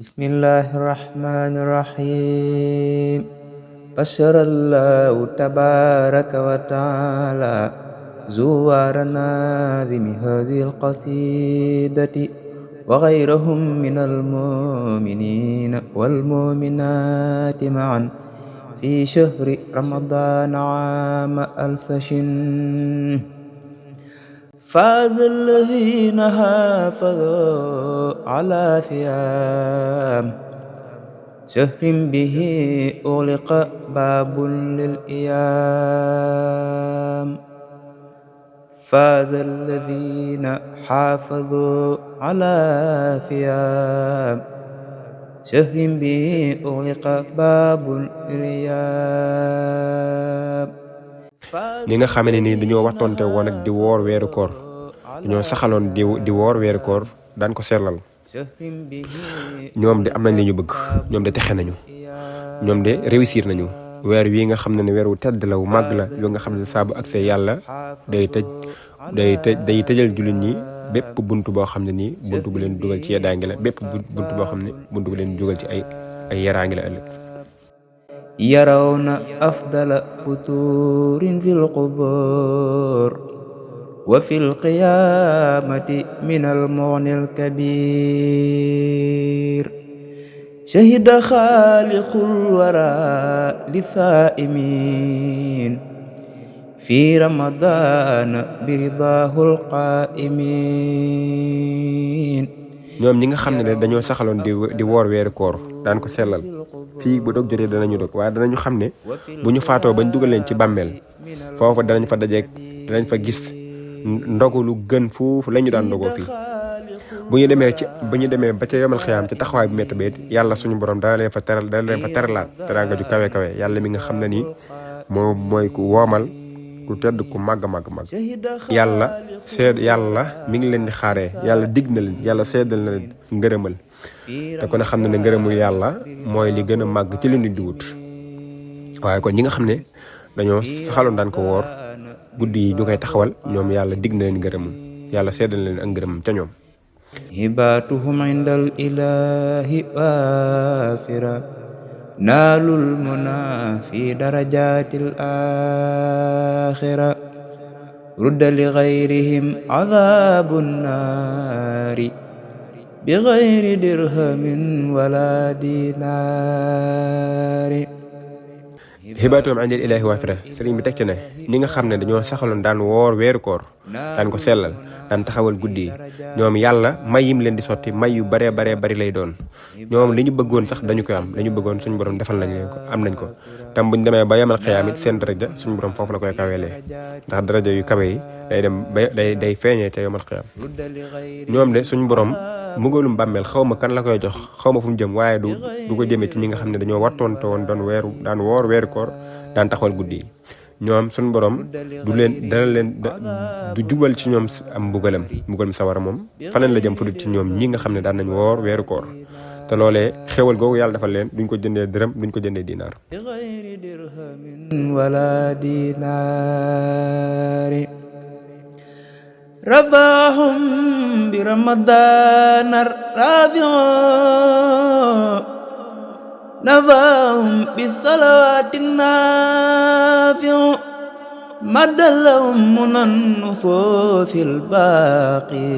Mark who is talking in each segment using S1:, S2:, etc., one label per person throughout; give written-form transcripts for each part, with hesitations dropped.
S1: بسم الله الرحمن الرحيم بشر الله تبارك وتعالى زوار ناظم هذه القصيدة وغيرهم من المؤمنين والمؤمنات معا في شهر رمضان عام ألسش فاز الذين حافظوا على ثياب شهر به أغلق باب للإيام فاز الذين حافظوا على ثياب شهر به أغلق باب للإيام
S2: ñi nga xam ne ni dañoo waxtoonte woon ak di woor weeru koor dañoo saxaloon di woor weeru koor daan ko sellal ñoom de am nañ li ñu bëgg ñoom de texe nañu ñoom de réussir nañu weer wi nga xam ne weer wu tedd la wu màgg la yoo nga xam ne saa bu agsee yàlla day tëjal jullit ñi bépp bunt boo xam ne nii bunt bu leen dugal ci yeddaangi la bépp bunt boo xam ne bunt bu leen dugal ci ay yaraangi la ëllëg
S1: يرون أفضل فطور في القبور وفي القيامة من المغني الكبير شهد خالق الورى للثائمين في رمضان برضاه القائمين
S2: ñoom ñi nga xam ne dañoo saxaloon di woor weeru koor daan ko sellal fii bu dog jotee danañu dog waaye danañu xam ne bu ñu faatoo bañ dugal leen ci bàmmeel foofa danañ fa dajeek danañ fa gis ndogu lu gën foofu la ñu daan ndogoo fii bu ñu demee ba ca yomal xiyaam ci taxawaay bu métti beet yàlla suñu borom dana leen fa teralaat teraanga ju kawe kawe yàlla mi nga xam ne nii moom mooy ku woomal ku tedd ku màgg yàlla mi ngi leen di xaaree yàlla dig na leen yàlla seedal na leen ngërëmal te kon xam na ne ngërëmul yàlla mooy li gën a màgg ci li nit di wut waaye kon ñi nga xam ne dañoo saxaloon daan ko woor guddi yi ñu koy taxawal ñoom yàlla dig na leen ngërëmam yàlla seedal na leen ak ngërëmam ca ñoom
S1: هباتهم عند الإله وافرة نالوا المنى في درجات الآخرة رد لغيرهم عذاب النار بغير درهم ولا دينار
S2: hibaatuhum indal ilaahi waafira sëriñ bi teg ci ne ñi nga xam ne dañoo saxaloon daan woor weeru koor daan ko sellal daan taxawal guddi yi ñoom yàlla may yim leen di sotti may yu baree bari lay doon ñoom li ñu bëggoon sax dañu koy am li ñu bëggoon suñu borom defal nañ leen ko am nañ ko tam buñ demee ba yamal xiyaam it seen daraja suñu borom foofu la koy kaweelee ndax daraja yu kawe yi day dem ba day feeñee ca yamal xiyaam ñoom de suñu borom mbugalum bàmmeel xaw ma kan la koy jox xaw ma fu mu jëm waaye du ko jëmee ci ñi nga xam ne dañoo wattoonte woon daan woor weeru koor daan taxawal guddi yi ñoom suñu borom du jubal ci ñoom am mbugalam sawara moom faneen la jëm fu dul ci ñoom ñi nga xam ne daan nañ woor weeru koor te loolee xéwal googu yàlla defal leen duñ ko jëndee dërëm duñ ko jëndee dinaar
S1: wala dinaar رباهم برمضان الرابع نفاهم بالصلوات النافع مد لهم من النفوس الباقي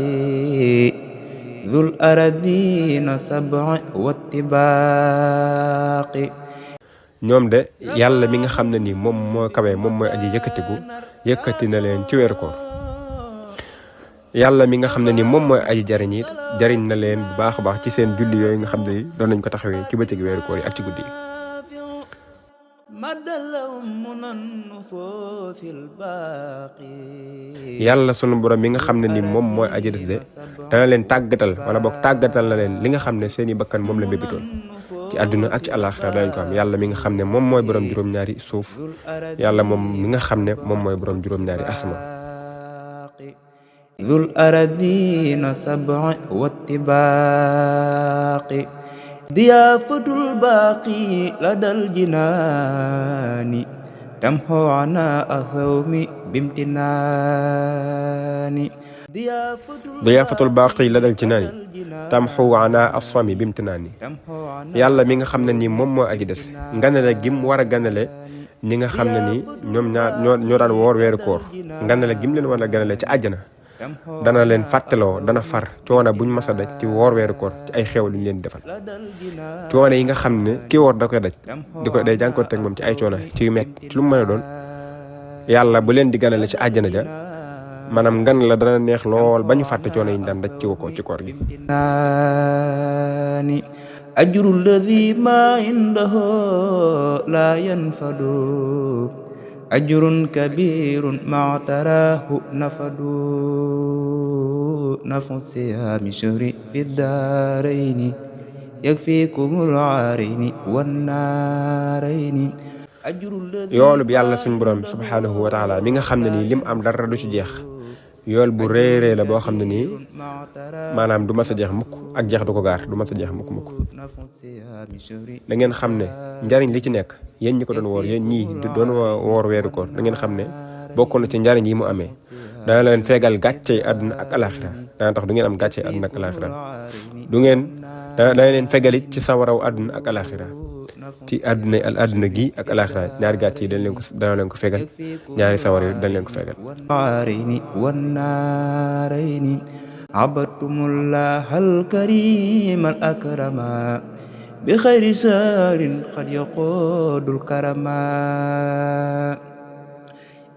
S1: ذو الأراضين سبع واتباق
S2: ñoom de yàlla mi nga xam ne ni moom moo kawe moom mooy aji yëkkati na leen ci weeru koor yàlla mi nga xam ne ni moom mooy aji jariñ na leen bu baax a baax ci seen julli yooyu nga xam ne doon nañ ko taxawee ci bëccëg weeru koor yi ak ci guddi yi yàlla sunu borom mi nga xam ne ni moom mooy aji des de dana leen tàggatal wala boog tàggatal na leen li nga xam ne seeni bakkan moom la mbébitoon ci àdduna ak ci àllaaxira danañ ko am yàlla mi nga xam ne moom mooy borom juróom-ñaari suuf yàlla moom mi nga xam ne moom mooy borom juróom-ñaari asamaan
S1: ذو الأراضين سبع واتباق ضيافة الباقي لدى الجنان تمحو عناء الثوم بامتنان
S2: diyaafatul baaqi la dal ci naan yi tamxu ana asfami bimtinaani yàlla mi nga xam ne nii moom moo aji des nganale gim war a ganale ñi nga xam ne nii ñoom ñoo daan woor weeru koor nganale gim leen war a ganale ci àjjana dana leen fàttaloo dana far coono buñ mas a daj ci woor weeru koor ci ay xew luñ leen defal coono yi nga xam ne kii woor da koy daj day jànkoonteeg moom ci ay coono ci yu mekk ci lu mu mën a doon yàlla bu leen di ganale ci àjjana ja maanaam ngan la dana neex lool ba ñu fàtte coono yi ñu daan daj ci koor gi
S1: ajru alladi ma indahu la yanfadu ajrun kabirun ma tarahu nafadu nafu siyami shahri fi daarayni yakfikumul aarayni wannaarayni
S2: yoolu bi yàlla suñu borom subhanahu wa taala mi nga xam ne nii lim am dara du ci jeex yool bu réerée la boo xam ne nii maanaam du mas a jeex mukk ak jeex du ko gaar du mas a jeex mukk da ngeen xam ne njariñ li ci nekk yéen ñi ko doon woor yéen ñii doon woor weeru koor da ngeen xam ne bokk na ci njariñ yi mu amee dana leen feegal gàccey àdduna ak alaxira dana tax du ngeen am gàccey àdduna ak alaxira dana leen fegalit ci sawaraw àdduna ak alaxira ci àdduna gi ak alaxira ñaari gàcce yi dana leen ko fegal ñaari sawar yi dañ leen ko fegal
S1: wannaarayni abadtumullaha alkarima al akrama bi xayri saarin qad yaqudul karama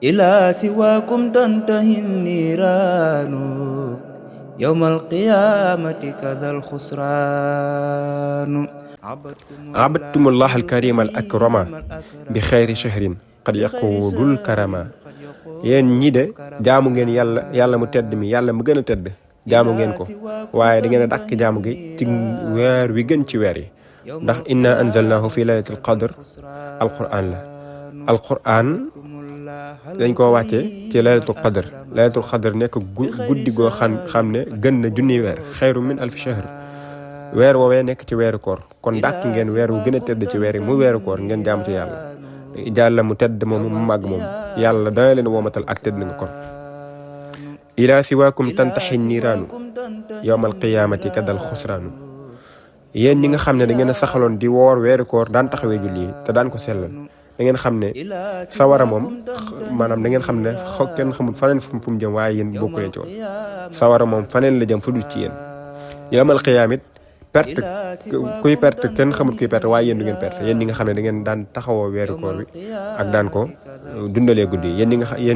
S1: ila siwakum tantahi niiraanu yawma alqiyamati kadal xusraanu
S2: abadtumullah alkarima al akrama bi xayri shahrin qad yaqudul karama yéen ñi de jaamu ngeen yàlla mu tedd mi yàlla mu gën a tedd jaamu ngeen ko waaye da ngeen a dàkk jaamu gi ci weer wi gën ci weer yi ndax inna anzalnahu fi laylatil qadr alquran la alquran dañ koo wàccee ci laylatul qadr nekk guddi goo xam ne gën na junniy weer xayru min alfi shahr weer woowee nekk ci weeru koor kon dàkk ngeen weer wu gën a tedd ci weer yi mu weeru koor ngeen jaamu ci yàlla mu tedd moom mu màgg moom yàlla dana leen woomatal ak tedd nga kon ila siwaakum tantaxi niiraanu yawmal qiyaamati kadal xusraanu yéen ñi nga xam ne da ngeen a saxaloon di woor weeru koor daan taxawee julli te daan ko sellal da ngeen xam ne sawara moom maanaam da ngeen xam ne kenn xamul faneen fu mu jëm waaye yéen bokku leen ci woon sawara moom faneen la jëm fu dul ci yéen yawmal qiyaamit perte kuy perte kenn xamul kuy perte waaye yéen du ngeen perte yéen ñi nga xam ne da ngeen daan taxawoo weeru koor bi ak daan ko dundalee guddi yéen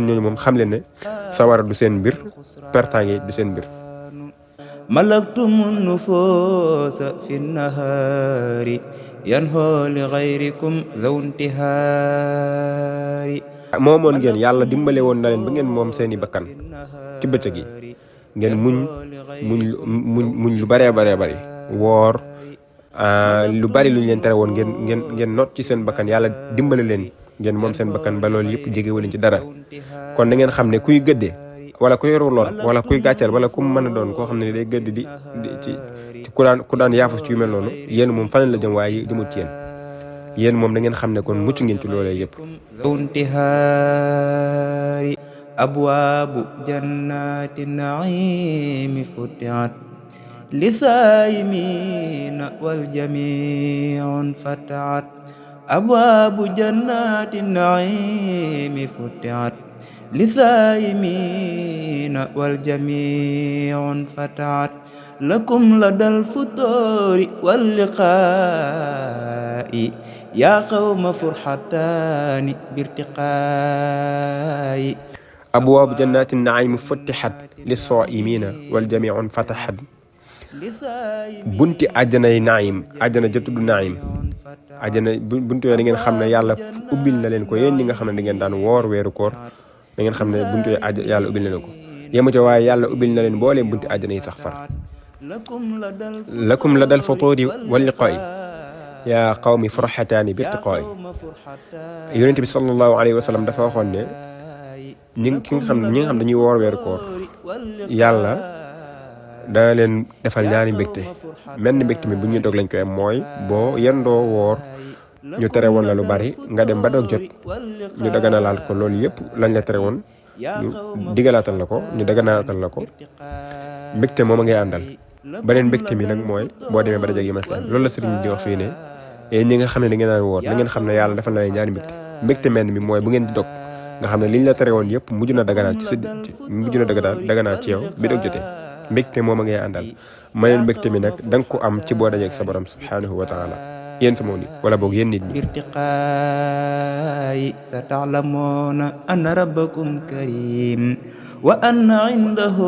S2: ñooñu moom xam leen ne sawara du seen mbir pertaange du seen mbir
S1: malaktumu nufuusa fi nahaari yanho li gayrikum dhaw intihaari
S2: moomoon ngeen yàlla dimbale woon na leen ba ngeen moom seeni bakkan ci bëccëg yi ngeen muñ lu baree bari woor lu bari luñ leen tere woon ngeen not ci seen bakkan yàlla dimbale leen ngeen moom seen bakkan ba loolu yëpp jegewu leen ci dara kon da ngeen xam ne kuy gëddee wala kuy lor wala kuy gàcceel wala ku mu mën a doon koo xam ne day gëdd di ci ku daan yaafus ci yu mel noonu yéen moom faneen la jëm waaye jëmut ci yéen moom da ngeen xam ne kon mucc ngeen ci loolee yëpp
S1: abwaabu jannati naimi futihat li saayimina wal jamiun fatahat abwaabu jannati naimi futihat li saayimina wal jamiun fatahat lakum ladal futori wal liqaa'i yaa qawma furxataani birtiqaa'i
S2: abwaabu jannaati naim futixat lissaa'imiina wal jamiun fatahat bunti àjjana yi naim àjjana ja tudd naim àjjana buntu yooyu da ngeen xam ne yàlla ubbil na leen ko yéen ñi nga xam ne da ngeen daan woor weeru koor da ngeen xam ne buntu yooyu yàlla ubbil na leen ko yemu ca waaye yàlla ubbil na leen mbooleem bunti àjjana yi sax far lakum la dal futuuri wal liqaa'i yaa qawmi furxataani birtiqaa'i yonent bi sallallahu alayhi wa sallam dafa waxoon ne ñi nga xam dañuy woor weeru koor yàlla dana leen defal ñaari mbégte menn mbégte mi bu ñuy dog lañ koy am mooy boo yendoo woor ñu tere woon la lu bari nga dem ba doog jot ñu daganalaal ko loolu yëpp lañ la tere woon ñu digalaatal la ko ñu daganalaatal la ko mbégte moom a ngay àndal beneen mbégte mi nag mooy boo demee ba dajeeg yi ma xiyam loolu la sëriñ di wax fii ne yéen ñi nga xam ne da ngeen naan woor na ngeen xam ne yàlla dafa lay ñaari mbégte menn mi mooy bu ngeen di dog nga xam ne liñ la tere woon yëpp mujj na daganaat ci sa mujj na daganaat ci yow bi dog jotee mbégte moom a ngay àndal meneen mbégte mi nag da nga ko am ci boo dajeeg sa borom subhanahu wa taala yéen sama nit wala boog yéen nit ñi
S1: irtiqaayi sa ta'lamuuna anna rabbakum karim wa anna indahu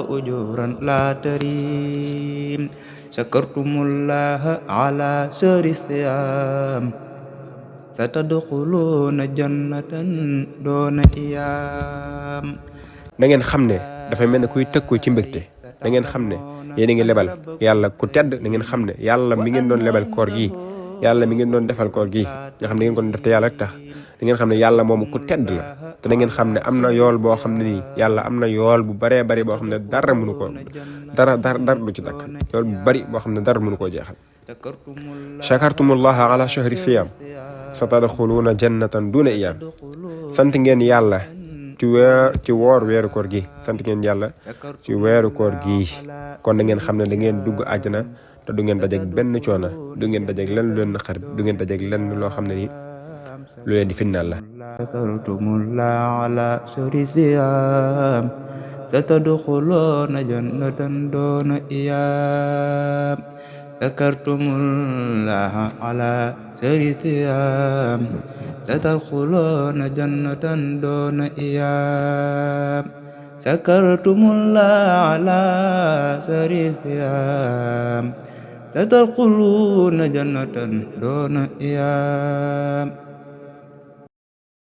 S1: ujuran la tarim shakartumullaha ala shahri siyam satadxuluuna jannatan doona iyam
S2: da ngeen xam ne dafay mel ne kuy tëkku ci mbégte da ngeen xam ne yéen a ngi lebal yàlla ku tedd da ngeen xam ne yàlla mi ngeen doon lebal koor gi yàlla mi ngeen doon defal koor gi nga xam ne ngeen ko doon def te yàlla rek tax da ngeen xam ne yàlla moomu ku tedd la te da ngeen xam ne am na yool boo xam ne nii yàlla am na yool bu baree bari boo xam ne dara mënu ko dara du ci dakk yool bu bari boo xam ne dara mënu koo jeexal shakartumullaha ala shahri siyam satadxuluuna jannatan duna iyam sant ngeen yàlla ci woor weeru koor gi sant ngeen yàlla ci weeru koor gi kon da ngeen xam ne da ngeen dugg àjjana te du ngeen dajeeg benn coono du ngeen dajeeg lenn lu leen naqar du ngeen dajeeg lenn loo xam ne ni lu leen di finnaal la
S1: sakartumullaha ala shahri siyam satadxuluuna jannatan doona iyam sakartumullaha ala shahri siyam satadxuluuna jannatan doona iyam sakartumullaha ala shahri siyam satadxuluuna jannatan doona iyam